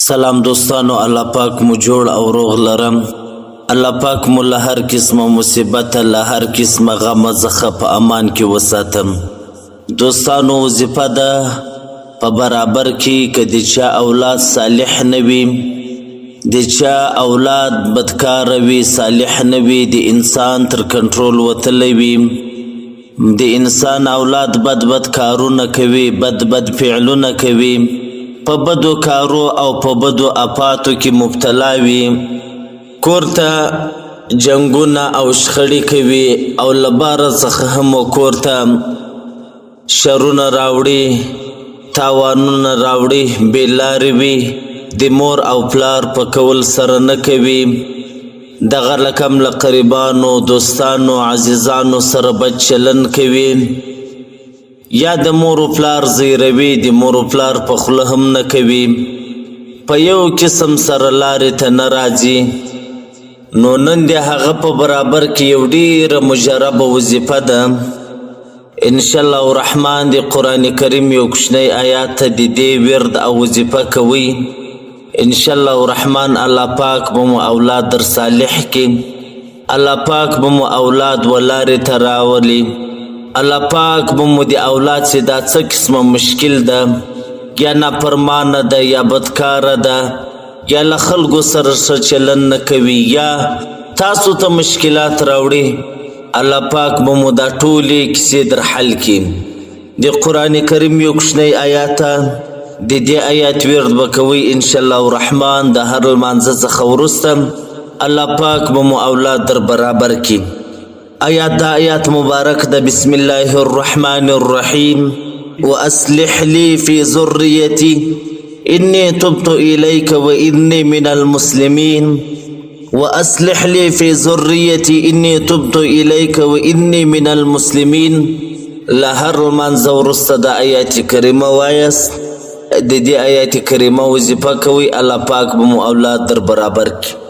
سلام دوستانو، الله پاک مو جوړ او روغ لرم. الله پاک مو له هر قسمه مصیبت، له هر قسمه غمه څخه په امان کې وساتم. دوستانو، وظیفه ده په برابر کې که د چا اولاد صالح نه وي، د چا اولاد بدکاره وي، صالح نه وي، د انسان تر کنټرول وتلی وي، د انسان اولاد بد بد کارونه کوي، بد بد فعلونه کوي، په بدو کارو او په بدو اپاتو کې مبتلا وي، کور ته جنګونه او شخړې کوي او له باره څخه هم کور ته شرونه راوړي، تاوانونه راوړي، بې لارې وي، د مور او پلار په کول سره نه کوي، دغه رقم له قریبانو، دوستانو، عزیزانو سره بد چلن کوي، یا د مور و پلار زیروي، د مور و پلار په خوله هم نه کوي، په یو قسم سره لارې ته نه راځي. نو نن د هغه په برابر کې یو ډیره مجربه وظیفه ده. ان شاء الله الرحمن د قرآن کریم یو کوچنی آیات ته د دې ورد او وظیفه کوي. ان شاء الله الرحمن الله پاک به مو اولاد در صالح کړي، الله پاک به مو اولاد ولارې ته راولي، الله پاک به مو د اولاد چې دا څه قسمه مشکل ده، یا نافرمانه ده، یا بدکاره ده، یا له خلکو سره ښه چلن نه کوي، یا تاسو ته مشکلات راوړي، الله پاک به مو دا ټولې کیسې در حل کړي. د قرآن کریم یو کوچنی آیات، د دې آیات ورد به کوئ ان شاء الله الرحمن د هر لمانځه څخه وروسته، الله پاک به مو اولاد در برابر کړي. آیات دا آیات مبارک ده. بسم الله الرحمن الرحیم. واصلح لي في ذريتي إني تبت إليك وإني من المسلمين. وأصلح لي في ذريتي إني تبت إليك وإني من المسلمين. له هر لمانځه وروسته د آیات کریمه وایاست، د دې آیات کریمه وظیفه کوئ، الله پاک به مو اولاد در برابر کړي.